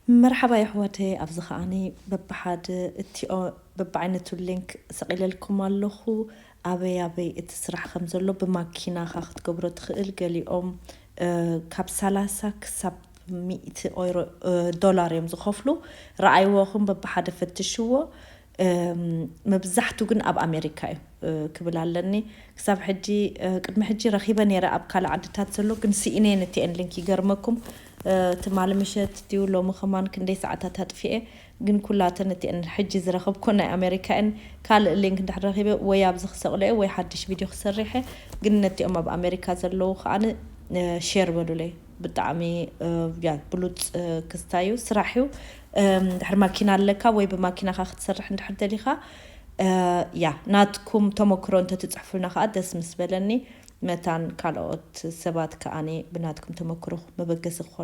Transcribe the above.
መርሓባ የሕዋተይ፣ ኣብዚ ከዓኒ በብሓደ እቲኦ በብዓይነቱ ሊንክ ሰቒለልኩም ኣለኹ። ኣበይ ኣበይ እቲ ስራሕ ከም ዘሎ ብማኪናኻ ክትገብሮ ትኽእል። ገሊኦም ካብ ሰላሳ ክሳብ ሚእቲ ኦይሮ ዶላር እዮም ዝኸፍሉ። ረኣይዎኹም በብሓደ ፈትሽዎ። መብዛሕቱ ግን ኣብ ኣሜሪካ እዩ ክብል ኣለኒ። ክሳብ ሕጂ ቅድሚ ሕጂ ረኺበ ነይረ ኣብ ካልእ ዓድታት ዘሎ፣ ግን ስኢነ ነቲአን ሊንክ። ይገርመኩም ትማሊ ምሸት ድዩ ሎሚ ከማን ክንደይ ሰዓታት ኣጥፊኤ፣ ግን ኩላተን ነቲአን ሕጂ ዝረኸብኮ ናይ ኣሜሪካ እን። ካልእ ሊንክ እንድሕር ረኺበ ወይ ኣብዚ ክሰቕለዮ ወይ ሓድሽ ቪድዮ ክሰርሐ። ግን ነቲኦም ኣብ ኣሜሪካ ዘለዉ ከዓኒ ሼር በሉለይ። ብጣዕሚ ያ ብሉፅ ክስታይ እዩ፣ ስራሕ እዩ። ድሕር ማኪና ኣለካ ወይ ብማኪናካ ክትሰርሕ እንድሕር ደሊካ፣ ያ ናትኩም ተመክሮ እንተትፅሕፉልና ከዓ ደስ ምስ በለኒ። መታን ካልኦት ሰባት ከዓኒ ብናትኩም ተመክሮ መበገሲ ክኾኑ